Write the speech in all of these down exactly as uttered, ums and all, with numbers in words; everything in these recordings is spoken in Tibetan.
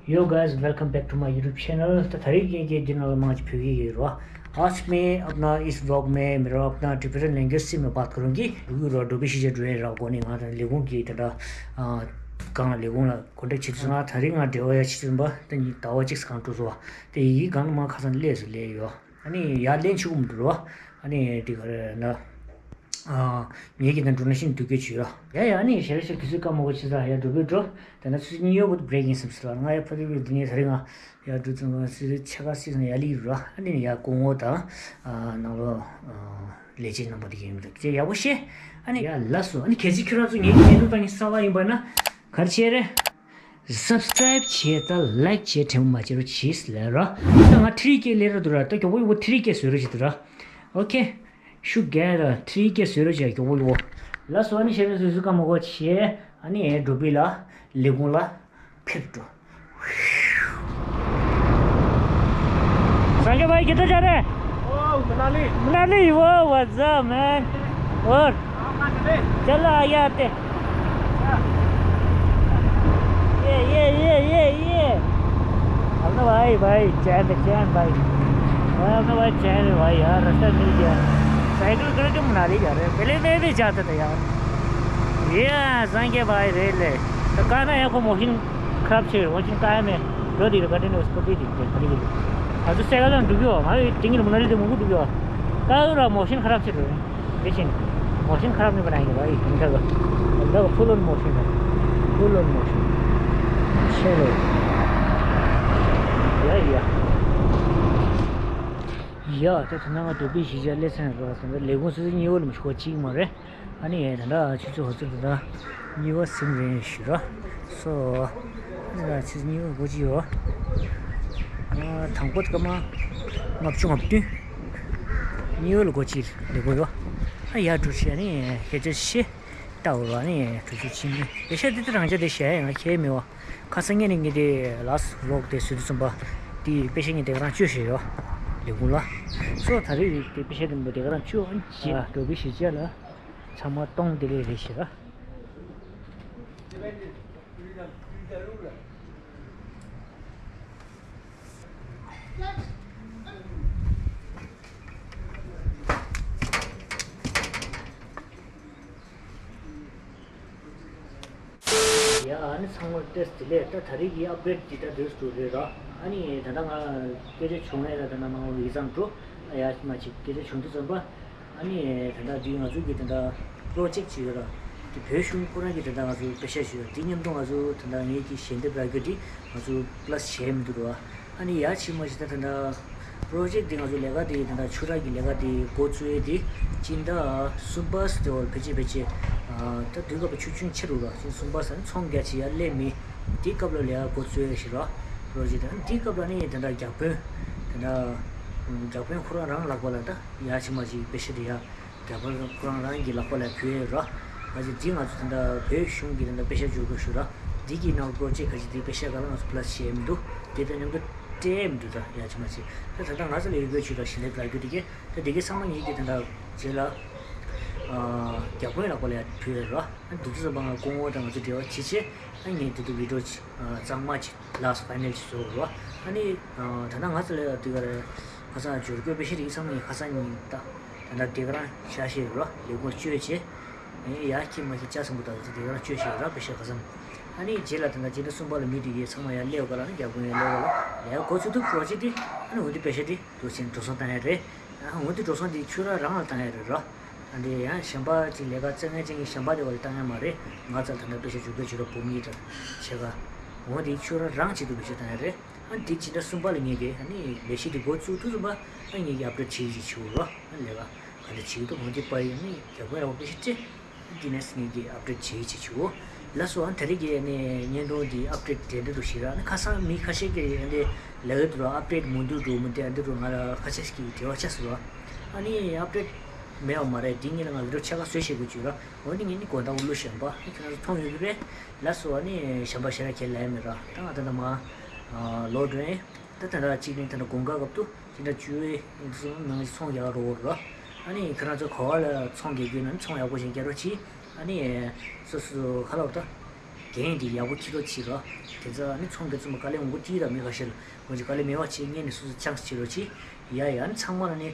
Yo guys, welcome back to my YouTube channel. ད་ད་རེས་ཀྱི་ཀྱི་འདི་ནང་ལ་མང་ཆེ་བོད་སྐད་ཡོད་རོ། आज मैं अपना इस व्लॉग में मेरा अपना ट्रिपिटन लैंग्वेज से मैं बात करूँगी। क्योंकि रो डोबी शीशा जो है राव कोनी ང་ད་ལས་ཁུངས་ཀྱི་ད་ད་གང་ལས་ཁུངས་ལ་ཀོན་ཊེག་བྱེད་དུས་ང་ད་རེས་ང་འབྲེལ་བ་ཡ་བྱེད་དུས་པ་ད་ཉིད་ཟླ་བ་གཅིག་སྒང་འགྲོ་སོ། དེ་ཡི་གང་མ་ཁ་སང་ལས་སུ་ལས་ཡོད། ཨ་ནི་ཡར་ལེན་ཆོག་གི་མི་འདུག་རོ། ཨ་ནི་དེ་ག་རེ་ན། ཨ་ངེད་ཀྱི་ནང་འགྲོ་ན་ཤིན་ཏུ་དགོས་ཀྱི་ཡོད་ར། ཡ་ཡ་ཨ་ནི་ཞེ་རེ་ཞེ་དུས་ཚོད་སྐར་མ་གོ་ཆེ་ས་ཡ་འགྲོ་དགོས་འགྲོ། དེ་ན་ཚུལ་གཉིས་ཡོད་པོ་བྷི་རེག་ཡིན་བསམ་ཟེར་བ་ང་ཡ་ཕ་དེ་བི་འདི་ནས་ད་རེས་ང་ཡ་འགྲོ་ཙང་ང་སི་རི་ཆ་ག་སི་ན་ཡ་ལི་ར། ཨ་ནི་ཡ་སྐུ་ངོ་དང་ཨ་ནང་ལོ་ཨ་ལས་བྱེད་རྣམ་པ་དེ་ག་ཡིན་མི་འདུག་ཅེས་ཡག་པོ་བཤད། ཨ་ནི་ཡ་ལ་སོ་ཨ་ནི་གལ་སྲིད་ཁྱོད་རང་ཚོ་ངེད་ཀྱི་ཉེ་དུ་དང་ངེད་གསར་པ་ཡིན་པ་ན་ག་རེ་བྱེད་རེད། སབ་སི་ཀ་རེབ་བྱས་དང་ལའིག་བྱས་དྲན་པ་མ་བརྗེད་རོགས་གྱིས་ལབ་ར། ད་ང་ཐི་རི་ཀེ་སླེབས་ར་འདུག་ར། ད་མགྱོགས་པོ་མགྱོགས་པོ་ཐི་རི་ཀེ་བཟོས་རོགས་བྱེད་འདུག་ར། ཨོ་ཁེ། ཤུ་གེ་ར་ཐི་རི་ཀེ་བཟོས་རོགས་བྱས་མགྱོགས་པོ་མགྱོགས་པོ། ལ་སོ་ཨ་ནི་ཤེས་རིག་སོ་སོ་ཀ་མ་གོ་བྱས་ཨ་ནི་འགྲོ་པི་ལ་ལས་ཁུངས་ལ་ཕེབས་འགྲོ། संजय भाई किधर जा रहे हैं? ओ, मनाली। मनाली, वो, what's up, man? और? हाँ, मनाली। चलो, आगे आते। ये, ये, ये, ये, ये। अपना भाई, भाई, चैन है, चैन भाई। भाई, अपना भाई चैन है भाई, यार, रास्ता मिल गया। साइकिल करके मनाली जा रहे हैं। पहले मैं भी जाता था, यार। ये संजय भाई रेल है। तो कहा ना, यहाँ को मोशन खराब छे, मोशन कायम है। दो दिन का दिन उसको भी दिखते हैं, कभी भी। हाँ, तो साइकिल में डूबी हो, हमारे टिंगिल मनाली से मुंह डूबी हो। कल रहा मोशन खराब छे। लेकिन मोशन खराब नहीं बनाएंगे भाई, इनका तो, इनका तो full on motion है, full on motion। चलो। या, या। या, तो थना का टोपी शीशा ले से ना, तो थना लेगों से नहीं वो मुझको चीज मारे। ཨ་ནི་ད་ལྟ་ཆུ་ཚོད་འོ་ཚོད་ད་ལྟ་གཉིས་པ་ཟིན་རན་ཞུ་ར། སོ། ཨ་ནི་ད་ཆུ་ཚོད་གཉིས་པ་འགོ་ཅི་ཡོད། ཨ་དང་པོ་སྐར་མ་ལྔ་བཅུ་ང་བདུན། གཉིས་པ་ལ་འགོ་ཅི་ལེགས་པོ་ཡོད། ཨ་ཡར་འགྲོ་ཤེས་ཨ་ནི་ཁྱེད་ཚོས་ཤེས་ལྟ་འོ་ར། ཨ་ནི་གྲུ་ཆུ་ཆིན་པེ་ཤ་དེ་དེ་རང་ཅག་དེ་ཤ་ཡ་ང་ཁྱེད་མི་བ། ཁ་སང་ངས་ནི་ངས་དེ་ལ་སི་ཝི་ལོག་དེ་བཟོས་དུས་ཙམ་པ་དེ་པེ་ཤ་ངས་དེ་ག་རང་བཅོས་ཤེས་ཡོད། ལེགས་པོ་ལ། སོ་ད་རེས་དེ་པེ་ཤ་དེ་མོ་དེ་ག་རང་བཅོས་ཨ་ནི་ཅི་ཨ་འགྲོ་གི་ཤེས་ཅ་ལ། ཚང་མ་སྟོང་དེ་ལས་རེད་ཤེས་ར། ཡ་ཨ་ནི་ཚང་མར་བཀྲ་ཤིས་བདེ་ལེགས། ད་ད་རེས་ཀྱི་ཨབ་ཌེཊ་འདི་ད་འདིར་འགྲོ་རེད་ར། ཨ་ནི་ད་ལྟ་ང་སྐད་ཆ་བྱུང་ཡས་ལ་ད་ལྟ་མང་བོ་ཡིད་ཙམ་འགྲོ། ཡ་མ་ཅིག་སྐད་ཆ་བྱུང་དུས་ཙམ་པ། ཨ་ནི་ད་ལྟ་འདི་ང་ཚོ་གི་ད་ལྟ་པྲོ་ཇེག་ཅིག་ཡོད་ར། འདི་བོད་གཞུང་ཁོ་རང་གི་ད་ལྟ་ང་ཚོ་པེ་ཤ་ཞུ་ཡ་འདི་མཉམ་དུ་ང་ཚོ་ད་ལྟ་ངེད་ཀྱི་ཞལ་འདེབས་རག་རྒྱུ་འདི་ང་ཚོ་པ་ལ་སི་བྱས་མི་འདུག་ར། ཨ་ནི་ཡ་ཕྱི་མ་ཞིག་ད་ད་ལྟ། པྲོ་ཇེག་འདི་ང་ཚོ་ལས་ཀ་འདི་ད་ལྟ་ཆུ་རགས་ཀྱི་ལས་ཀ་འདི་འགོ་བཙུགས་ཡས་འདི་སྤྱི་ཟླ་གསུམ་པ་སྟེ་འོ་ཕལ་ཆེར་ཕལ་ཆེར་ཨ་ད་དུས་སྐབས་ཆུ་ཆུང་ཆེ་རུ་ར་ཕྱི་གསུམ་པ་ས་ཚོང་རྒྱ་ཆེ་ཡ་སླེབས་མི་འདི་སྐབས་ལ་ལས་ཀ་འགོ་བཙུགས་ཡས་ཞིག་ར། པྲོ་ཇེག་འདི་འདི་སྐབས་ལ་ནི་ད་ལྟ་བརྒྱ་དཔོན་ད་ལྟ་བརྒྱ་དཔོན་ཁོ་རང་རང་ལག་པ་ལ་ད་ཡ་ཕྱི་མ་ཅིག་པེ་ཤ་འདི་ཡ། རྒྱ་གར་ཁོ་རང་རང་གི་ལག་པ་ལ་ཕུལ་ཡས་ར། ང་ཚོ་འདི་ང་ཚོ་ད་ལྟ་བོད་གཞུང་གི་ད་ལྟ་པེ་ཤ་འབྱོར་དགོས་ཞུ་ར། འདི་གི་ནང་པྲོ་ཇེག་ག་ཅིག་འདི་པེ་ཤ་ག་ལ་ང་ཚོ་པ་ལ་སི་བྱས་མི་འདུག་འདི་དང་མཉམ་དུ་སྤྲད་མི་འདུག་ད་ཡ་ཕྱི་མ་ཅིག་ད་ད་ལྟ་ང་ཚོ་ལ་ཡོད་དགོས་ཞུ་ར་ཞི་ལེ་བ་རྒྱུ་འདི་གས་ད་འདི་གས་ཚང་མ་ངེད་ཀྱི་ད་ལྟ་རྗེས་ལ་རྒྱ་དཔོན་ལག་པ་ལ་ཡ་ཕུལ་ཡས་ར། འདི་ཚོ་ཚང་མ་སྐུ་ངོ་དང་ང་ཚོ་འབྲེལ་བ་བྱེད་ཆེད་ཨ་ངས་འདི་དུ་བི་ཌི་ཡོ་ཅིག་གཙང་མ་ཅིག་ལ་སི་ཕ་ནལ་ཅིག་བཟོ་དགོས་ར། ཨ་ནི་ད་ལྟ་ང་ཚོ་ལ་ཡ་འདི་ག་རེ་ཁ་སང་འབྱོར་དགོས་པེ་ཤ་རིགས་ཚང་མ་ངས་ཁ་སང་ཉིན་ད། ད་ལྟ་དེ་ག་རང་ཤ་ཤེས་རོ་ལེགས་པོ་བཅོས་བྱས། ཨེ་ཡ་ཁྱི་མ་ཁྱི་ལྕགས་སྲིན་པོ་དག་ཚོ་དེ་ག་རང་བཅོས་བྱས་ར་པེ་ཤ་ཁ་སང་། ཨ་ནི་རྗེས་ལ་ད་ལྟ་སྤྱི་ཟླ་གསུམ་པ་ལ་མི་དེ་གའི་ཚང་མ་ཡར་སླེབས་ག་ལ་ནི་རྒྱ་དཔོན་ཡར་སླེབས་ག་ལ་ལས་འགོ་ཚུགས་ཐུབ་པྲོ་ཇེག་དེ་ཨ་ནི་འོ་དེ་པེ་ཤ་དེ་འགྲོ་ཆེན་འགྲོ་སོང་བཏང་ཡ་རེད། ཨ་འོ་དེ་འགྲོ་སོང་དེ་ཁྱོད་རང་རང་ལ་བཏང་ཡ་རེད་ར། ཨ་འདི་ཡང་གཞན་པ་ཅིག་ལས་ཀ་རྩ་ངན་ཅན་གྱི་གཞན་པ་དེ་བ་ལ་བཏང་ཡ་མ་རེད། ང་ཚ་ད་ལྟ་པེ་ཤ་བཅུ་དགུ་བཅུ་ར་བུ་མི་དང་ཆེ་ག་འོ་དེ་ཁྱོད་རང་རང་ཆེད་དུ་པེ་ཤ་བཏང་ཡ་རེད། ཨ་འདི་ཇི་འདྲ་གསུམ་པ་ལ་ངེད་ཀྱིས་ཨ་ནི་ལས་གཞི་འདི་འགོ་བཙུགས་དུས་གསུམ་པ་ཨ་ངེད་ཀྱིས་ཨབ་ཌེཊ་བྱེད་ཀྱི་བྱེད་དགོས་རོ། ཨ་ལས་ཀ་ག་འདྲ་བྱེད་ཀྱི་འདུག་འོ་འདི་པ་ཡིན་ནི་རྒྱ་དཔོན་ར་བ་པེ་ཤ་སྤྲད། འདི་ནས་ངེད་ཀྱིས་ཨབ་ཌེཊ་བྱེད་ཀྱི་བྱེད་ཆུག་ལ་སོ་ཨ་ད་རེས་ཀྱི་ཨ་ནི་བརྙན་ཐུང་འདི་ཨབ་ཌེཊ་དེ་འདྲ་འདུག་ཞེས་ར་ཨ་ནི་ཁ་སང་མི་ཁ་ཤས་ཀྱིས་ཨ་འདི་ལས་ཀ་འདུག་ར་ཨབ་ཌེཊ་མུ་མཐུད་འགྲོ་མི་འདི་ཨ་འདི་རུ་ང་ལ་ཁ་ཤས་ཀྱིས་འབྲེལ་བ་ཆགས་སོང་ར། ཨ་ནི་ཨབ་ཌེཊ་མེད་པ་མ་རེད། འདི་ངེད་ལ་ང་བི་ཌི་ཡོ་ཆ་ག་བཟོས་བྱེད་དགོས་བྱུང་ར། འོ་ནི་ངེད་ནི་དགོང་དག་འུ་ལུ་གཞན་པ་ཁྱེད་རང་ཚོ་མཐོང་ཡོད་ཀྱི་རེད། ལགས་སོ་ཨ་ནི་གཞན་པ་ཞེ་དྲག་ཁྱེད་ལ་ཡ་མེད་ར། ད་ང་ད་ལྟ་མ་ལོག་འགྲོ་ཡིན། ད་ད་ལྟ་གཅིག་ནི་ད་ལྟ་དགོང་ཁ་སྐབས་དུ་ཅི་འདྲ་བཅུ་པའི་ཚོང་ནང་ཚོང་རྒྱག་རོགས་ར། ཨ་ནི་ཁྱེད་རང་ཚོ་ག་བ་ལ་ཚོང་རྒྱག་རྒྱུ་ན་ཚོང་ཡག་པོ་ཞིག་རྒྱག་རོགས་གྱིས། ཨ་ནི་སོ་སོ་ཁ་ལོག་ད། གདན་དེ་ཡག་པོ་ཁྱེར་རོགས་བྱེད་རོགས། དེ་ཚོ་ནི་ཚོང་རྒྱག་ཚོང་པ་དཀའ་ལས་ངོ་རྒོལ་ཅི་ར་མི་ཁ་ཤས་ལ་ང་ཚོ་དཀའ་ལས་མེད་པ་བྱེད་ངེས་ནས་སོ་སོ་ཆང་ས་བྱེད་རོགས་བྱེད། ཡ་ཡ་ནི་ཚང་མ་ལ་ནི་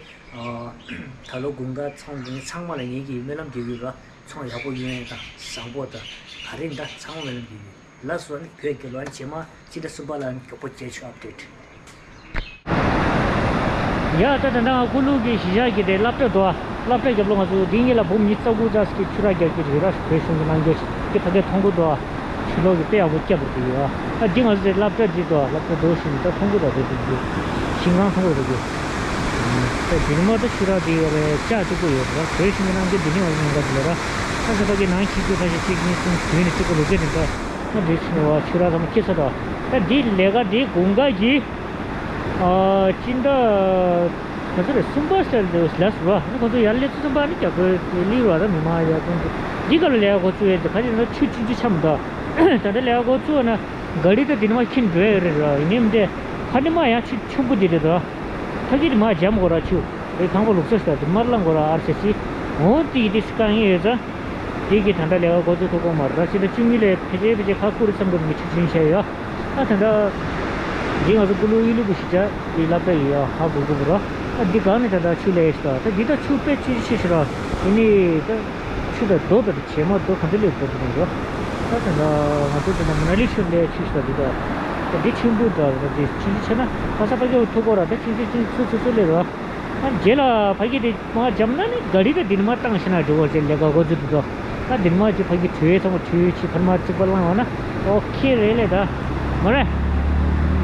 ད་ལོ་དགུན་ཁ་ཚོང་དགུན་ཚང་མ་ལ་ངེད་ཀྱིས་སྨོན་ལམ་རྒྱག་གི་ཡོད་ར། ཚོང་ཡག་པོ་ཡོང་ཡ་དང་བཟང་པོ་དང་ག་རེ་འདྲ་ཚང་མ་སྨོན་ལམ་རྒྱག་གི་ཡོད། ལགས་སོ། ཨ་ནི་བོད་རྒྱལ་ལོ་ཨ་ནི་རྗེས་མ་སྤྱི་ཟླ་གསུམ་པ་ལ་ཨ་ནི་མགྱོགས་པོ་མཇལ་ཆོག་ཨབ་ཌེཊ། ཡ་ད་ད་ལྟ་ང་ཀུ་ལུ་གི་གཞིས་ཆགས་ཀྱི་དེ་སློབ་གྲྭ་འདུག་ཨ། སློབ་གྲྭ་རྒྱབ་ལོགས་ང་ཚོ་འདི་གཉིས་ལ་འབུམ་ཉི་ཤུ་རྩ་དགུ་ཙམ་ཞིག་ཆུ་རགས་རྒྱག་གི་རེད་ར། བོད་གཞུང་གི་གནང་རྒྱུ་ཞིག་གི་ཕ་གིར་མཐོང་གི་འདུག་ཨ། ཆུ་ལོག་གི་དཔེ་ཡག་པོ་བརྒྱབ་པ་དེ་ཡོད་ཨ། ད་འདི་ང་ཚོ་དེ་སློབ་གྲྭ་འདི་འདུག་ཨ། སློབ་གྲྭ་འདུག་ཞིག་ད་མཐོང་གི་འདུག་དེ་དེ་དེ་ཤིང་ཁང་མཐོང་གི་འདུག་དེ། ད་འདི་ནས་མར་ད་ཆུ་རགས་དེ་ཡོད་རེད། ལྕགས་གཅིག་པོ་ཡོད་རེད། བོད་གཞུང་གི་གནང་རྒྱུ་འདི་ནས་ཡོང་གི་རེད་ར། ད་ས་ཕ་གི་ནང་ཁྱི་ཚོ་ཁ་ཤས་གཅིག་གཉིས་གསུམ་བདུན་ནས་གཅིག་པོ་ལོ་རྒྱུས་རིང་པ། ང་འདི་ཕྱིན་བ་ཆུ་རགས་ཚང་མ་འཁྱེར་ཚར་འདུག་ད་འདི་ལས་ཀ་འདི་དགུན་ཁ་གི་ཨ་སྤྱི་ཟླ་ག་ཚོད་རེད། གསུམ་པ་ཟེར་འདུག་ལགས་སོ། ཨ་ནི་ཁོང་ཚོ་ཡར་སླེབས་ཚུལ་ཙམ་པ་ནི་རྒྱ་བོད་སླེབས་རོགས་ད་མི་མང་ཡར་ཁོང་ཚོ་འདི་ག་ལ་ལས་ཀ་འགོ་བཙུགས་ཡས་འདི་ག་ཅིག་ན་ཆུ་ཆུང་ཆུང་ཆགས་མི་འདུག་ད་ལྟ་ལས་ཀ་འགོ་བཙུགས་ན་ག་རི་ད་འདི་ནས་མར་འཁྱེར་འགྲོ་ཡས་རེད་ར། ཡིན་ནའི་མི་འདྲ་ཕ་ནི་མར་ཡང་ཆུ་ཆེན་པོ་འདི་རེད་དོ། ཕ་གི་དེ་མར་འཇམ་དགོས་ར་ཆུ། རེད་ཁང་པ་ལུག་ས་ཤ་དེ་མར་ལངས་དགོས་ར་ཨར་སི་སི། འོ་དེ་ཡི་དེ་སི་དཀའ་ངལ་ཡོད་ཙང་། དེ་གི་ད་ལྟ་ལས་ཀ་འགོ་ཚུགས་ཐུབ་ཀྱི་མ་རེད་ར། ཕྱི་ཟླ་བཅུ་གཉིས་ལ་ཕལ་ཆེར་ཕལ་ཆེར་ཁ་ཁུ་རེ་མཚམས་འགོ་ནས་ཆུ་བྱིན་བྱས་ཡོད། ཨ་ད་ལྟ་འདི་ང་ཚོ་ཀུ་ལུ་ཨི་ལུ་གི་གཞིས་ཆགས་འདི་སློབ་གྲྭ་ཡིན་ཡ་ཧ་གོ་གི་ར། ཨ་འདི་སྒང་ནས་ད་ལྟ་ཆུ་སླེབས་ཤག་ད་འདི་ད་ཆུ་དཔེ་ཆེ་ཆེ་ཤག་ར། ཡིན་ནའི་ད་ཆུ་ད་རྡོ་ད་བྱེ་མ་རྡོ་ག་འདྲ་སླེབས་འགྲོ་གི་འདུག་ར། ད་ད་ལྟ་ང་ཚོ་ད་ལྟ་མ་ན་ལི་ཆུ་སླེབས་ཆུ་ཤག་འདི་ད། ད་འདི་ཆུ་འབུ་འདྲ་ར། འདི་ཆུ་ཆུ་ཆེ་ན་ཁ་ས་ཕ་གི་འོ་ཐུག་གོ་ར། ད་ཆུ་ཆུ་ཆུ་ཆུ་ཆུ་ཆུ་སླེབས་ར། ཨ་རྗེས་ལ་ཕ་གི་དེ་མར་འཇམ་ན་ནི་ག་རི་ད་འདི་ནས་མར་བཏང་ཤེས་ན་འགྲོ་གོ་ཅེས་ལས་ཀ་འགོ་བཙུགས་འདུག་ད་འདི་ནས་མར་ཅིག་ཕ་གི་དྲོད་ཚང་མ་དྲོད་ཅིག་ཕར་མར་རྩིག་པ་བླངས་ཡོང་ན་ཨོ་ཁེ་རེད་ལས་ད། མ་རེད།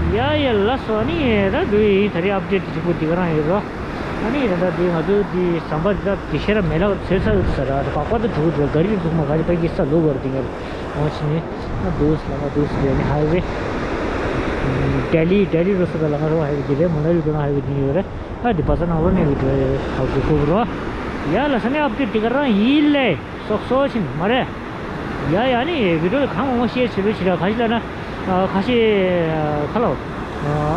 ཡ་ཡ་ལགས་སོ། ཨ་ནི་ད་འགྲོ་ཡི་ཡིན། ད་རེས་ཨབ་ཌེཊ་གཅིག་པོ་འདི་ག་རང་ཡོད་རོ། ཨ་ནི་ད་ལྟ་འདི་ང་ཚོ་འདི་ཟམ་པ་འདི་ད་དེ་ཤེས་ར་མེད་ལ་ཚོད་ཚ་ཡོད་ས་ར། ད་སྦག་སྦག་ད་འགྲོ་གི་འགྲོ། ག་རི་ཚང་མ་ག་རི་ཕ་གི་ས་ལུག་བར་འདི་ངར་འོང་ཕྱིན་ནི་ཨ་འདུག་ལ་ང་འདུག་ཟེར་ནི་ཧའི་ཝེ། ལྡི་ལི་ལྡི་ལི་རུ་སུ་ད་ལ་ང་རོ་ཧའི་ཝེ་འདི་རེད། མ་ན་ལི་འགྲོ་ན་ཧའི་ཝེ་འདི་ཡོད་རེད། ཨ་འདི་བ་ས་ནང་ལོ་ནས་འགྲོ་ཡ་ཧ་གོ་གོ་རོ། ཡ་ལ་ས་ནས་ཨབ་ཌེཊ་དེ་ག་རང་ཡིན་ལེ། སོག་སོག་ཕྱིན་མ་རེད། ཡ་ཡ་ནི་བི་ཌིའོ་གང་མང་མང་ཤེར་བྱེད་རོགས་བྱེད་ར། ག་ཞིག་ལ་ན་ཁ་ཤས་ཁ་ལོ་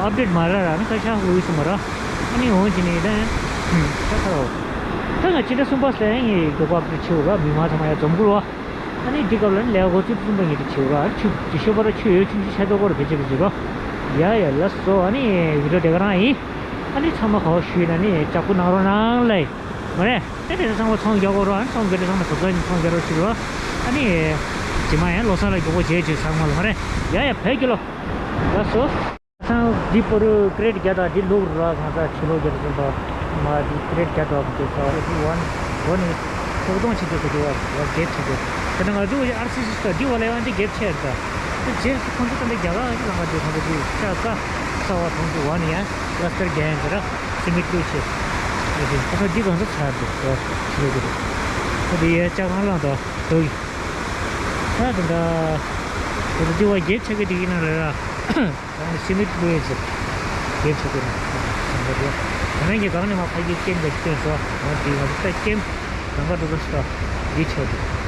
ཨབ་ཌེཊ་མ་ར་ར་ན་ཁ་ཤས་ཧ་གོ་ཡོད་སོང་མ་ར། ཨ་ནི་འོང་ཅི་ནི་ད་ཁ་ཁ་ལོ་ད་ང་ཅི་འདྲ་གསུམ་པ་སླེབས་ངས་མགྱོགས་པོ་ཨབ་ཌེཊ་བྱེད་འོ་ར། མི་མང་ཚང་མ་ཡ་འཛོམས་དགོས་རོ། ཨ་ནི་འདི་སྐབས་ལ་ནི་ལས་འགོ་ཚུགས་ཚུགས་པ་ངེས་ཏེ་བྱེད་རོགས། ཨ་ནི་ཆུ་ཇི་ཤོད་པ་ར་ཆུ་ཡོད་ཆུང་ཆུང་ཆ་ཏོག་པ་ར་བེད་སྤྱོད་བྱེད་རོགས། ཡ་ཡ་ལགས་སོ། ཨ་ནི་བི་ཌིའོ་དེ་ག་རང་ཡིན། ཨ་ནི་ཚང་མ་ག་བ་ཞུས་ན་ནི་ལྕགས་པོ་གནང་རོགས་གནང་ལེ། མ་རེད། དེ་དེ་ཚང་མ་ཚོང་རྒྱག་གོ་རོགས། ཨ་ནི་ཚོང་རྒྱག་དེ་ཚང་མ་གྲོགས་ཚོགས་ཚོང་རྒྱག་རོགས་བྱེད་རོགས། ཨ་ནི་རྗེས་མ་ཡང་ལོ་གསར་ལ་མགྱོགས་པོ་མཇལ་བྱེད་ཚང་མ་ལ་མ་རེད། ཡ་ཡ་བོད་རྒྱལ་ལོ། ལགས་སོ། ཚང་འདི་པོ་རུ་ཀི་རེ་ཊི་བརྒྱ་དང་འདི་ལུག་རུ་ར་གང་ཟག་ཕྱི་ལོགས་རྒྱབ་ཟིན་པ། མ་འདི་ཀི་རེ་ཊི་བརྒྱ་དང་འདི་ས་འོ་ནི་འོ་ནི་ཐོག་སྟོང་ཆེ་ཆེ་གོ་དེ་བ་བ་རྒྱབ་ཆེ་ཆེ། དེ་ནས་ང་ཚོ་ཨར་སི་སི་ད་འདི་བ་ལས་བ་འདི་རྒྱབ་ཆེ་རེད་ད། དེ་རྗེས་སུ་ཁོང་ཚོ་ད་འདི་རྒྱ་གར་ཨ་ཅི་ལང་ག་འདི་ཁོང་ཚོ་འདི་ཤ་ཀ་ས་བ་ཐོང་ཚོ་བ་ནི་ཡ་ལ་སྟར་རྒྱ་ཡན་ཟེར་ར་སི་མི་ཀླུ་ཆེ། དེ་ཁོ་ཚོ་འདི་གང་ཚོ་ཚར་འདུག་བ་ཕྱི་ལོགས་རྒྱབ། ད་འདི་ཡ་ལྕགས་ཁང་ལང་ད་དོ་གི། ད་དེ་འདྲ་ཁོ་ཚོ་འདི་བ་རྒྱབ་ཆེ་གི་འདི་ཡིན་ན་རེད་ར། ད་ནི་སི་མི་ཀླུ་ཡན་ཟེར། རྒྱབ་ཆེ་གི་ན་ཟེར་འདི་རེད། ད་ནང་གི་སྒང་ནས་མ་ཕ་གི་ཀེམ་འདི་སྟོན་སོ། ང་འདི་ང་ཚོ་ད་ཀེམ་ལང་ག་འགྲོ་ས་ཤ་འདི་ཆེ་འདུག